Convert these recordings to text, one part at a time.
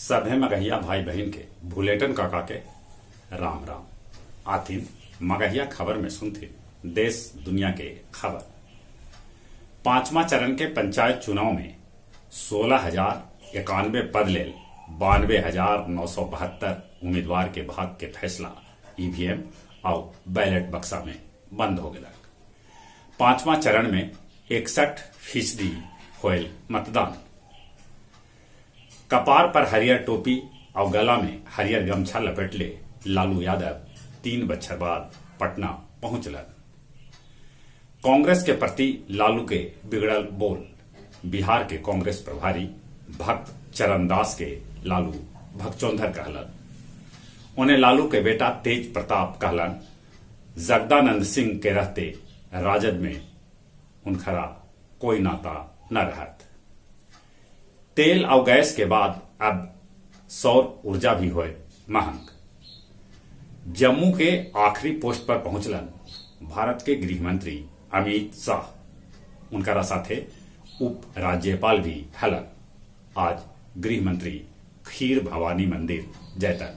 सभे मगहिया भाई बहिन के भुलेटन काका के राम राम। आथिन मगहिया खबर में सुनथिन देश दुनिया के खबर। पांचवा चरण के पंचायत चुनाव में 16,091 पद लेल 92,972 उम्मीदवार के भाग के फैसला ईवीएम आउ बैलेट बक्सा में बंद हो गेलक। पांचवा चरण में 61% होयल मतदान। कपार पर हरियर टोपी और गला में हरियर गमछा लपेटले लालू यादव 3 बच्छर बाद पटना पहुंचलन। कांग्रेस के प्रति लालू के बिगड़ल बोल। बिहार के कांग्रेस प्रभारी भक्त चरणदास के लालू भगचौंधर कहलन। उन्हें लालू के बेटा तेज प्रताप कहलन। जगदानंद सिंह के रहते राजद में उनखरा कोई नाता न रहत। तेल और गैस के बाद अब सौर ऊर्जा भी होए महंग। जम्मू के आखिरी पोस्ट पर पहुंचलन भारत के गृहमंत्री अमित शाह। उनकरा साथे उप राज्यपाल भी हलन। आज गृहमंत्री खीर भवानी मंदिर जैतन।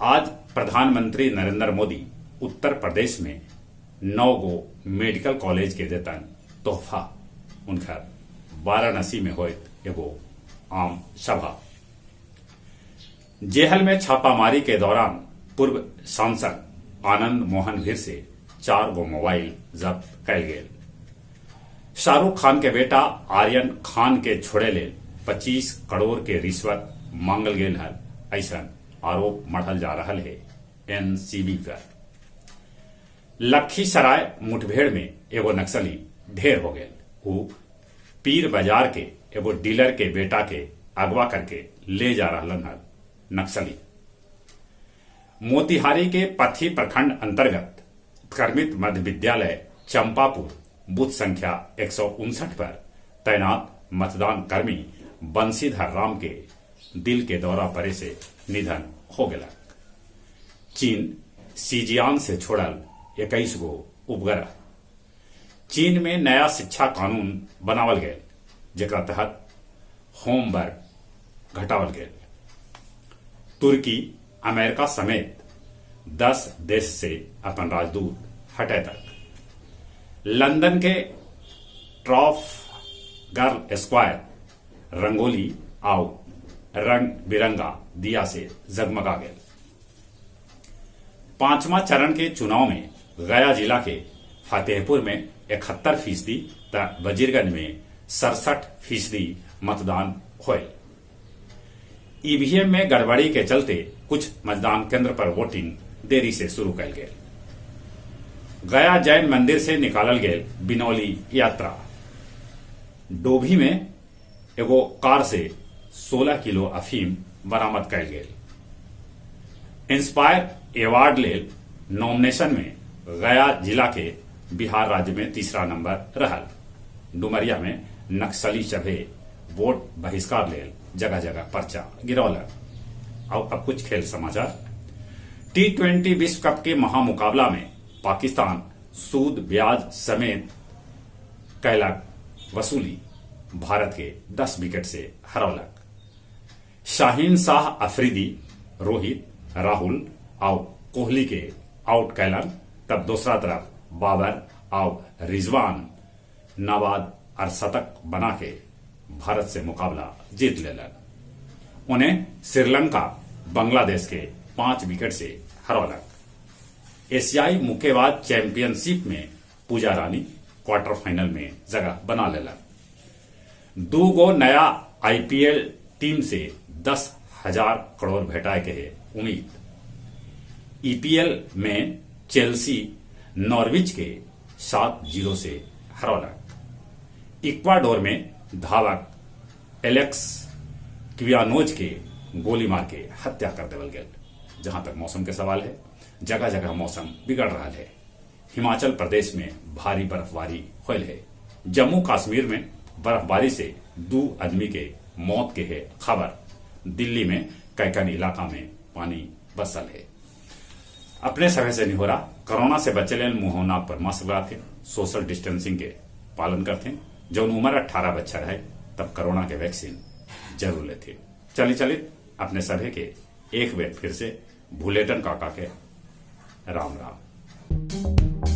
आज प्रधानमंत्री नरेंद्र मोदी उत्तर प्रदेश में 9 गो मेडिकल कॉलेज के देतन तोहफा। उनकर वाराणसी में होत एगो आम सभा। जेहल में छापामारी के दौरान पूर्व सांसद आनंद मोहन भीर से 4 गो मोबाइल जब्त कैल गेल। शाहरुख खान के बेटा आर्यन खान के छोड़े ले 25 करोड़ के रिश्वत मांगल गेल है, ऐसा आरोप मढ़ल जा रहा है एनसीबी पर। लखीसराय मुठभेड़ में एगो नक्सली ढेर हो गए। वो पीर बाजार के एगो डीलर के बेटा के अगवा करके ले जा रहा हल नक्सली। मोतिहारी के पथी प्रखंड अंतर्गत उत्क्रमित मध्य विद्यालय चंपापुर बूथ संख्या 159 पर तैनात मतदान कर्मी बंशीधर राम के दिल के दौरा पड़े से निधन हो गया। चीन सीजियान से छोड़ल 21 गो उपग्रह। चीन में नया शिक्षा कानून बनावल गया, जेकरा तहत होमवर्क घटावल गया। तुर्की अमेरिका समेत 10 देश से अपन राजदूत हटे तक। लंदन के ट्राफलगर स्क्वायर रंगोली आउ रंग बिरंगा दिया से जगमगा गए। पांचवा चरण के चुनाव में गया जिला के फतेहपुर में 71% त वजीरगंज में 67% मतदान हुए। ईवीएम में गड़बड़ी के चलते कुछ मतदान केंद्र पर वोटिंग देरी से शुरू कैल गेल। गया जैन मंदिर से निकालल गेल बिनौली यात्रा। डोभी में एगो कार से 16 किलो अफीम बरामद कैल गेल। इंस्पायर अवार्ड लेल नॉमिनेशन में गया जिला के बिहार राज्य में तीसरा नंबर रहल। डुमरिया में नक्सली सभे वोट बहिष्कार लेल जगह जगह पर्चा गिरौलक। और अब कुछ खेल समाचार। T20 विश्व कप के महामुकाबला में पाकिस्तान सूद ब्याज समेत कैलक वसूली, भारत के 10 विकेट से हरौलक। शाहीन शाह अफरीदी, रोहित, राहुल और कोहली के आउट कैलन, तब दूसरा तरफ बाबर और रिजवान नाबाद और शतक बना के भारत से मुकाबला जीत लेलन। उन्हें श्रीलंका बांग्लादेश के 5 विकेट से हरौलक। एशियाई मुक्केबाज चैंपियनशिप में पूजा रानी क्वार्टर फाइनल में जगह बना लेलन। 2 गो नया आईपीएल टीम से 10,000 करोड़ भेटाए के है उम्मीद। ईपीएल में चेल्सी नॉर्विच के 7-0 से हरौलक। इक्वाडोर में धावक एलेक्स क्वियानोज के गोली मार के हत्या कर देवल गेल। जहां तक मौसम के सवाल है, जगह जगह मौसम बिगड़ रहा है। हिमाचल प्रदेश में भारी बर्फबारी होल है। जम्मू कश्मीर में बर्फबारी से 2 आदमी के मौत के है खबर। दिल्ली में कैकन इलाका में पानी बसल है। अपने सभे से नहीं हो रहा, कोरोना से बचे लेल मुंह नाक पर मास्क लगाते, सोशल डिस्टेंसिंग के पालन करते। जब उम्र 18 बच्चा है तब कोरोना के वैक्सीन जरूर लेथिन। चली चली अपने सभे के एक बेर फिर से भुलेटन काका के राम राम।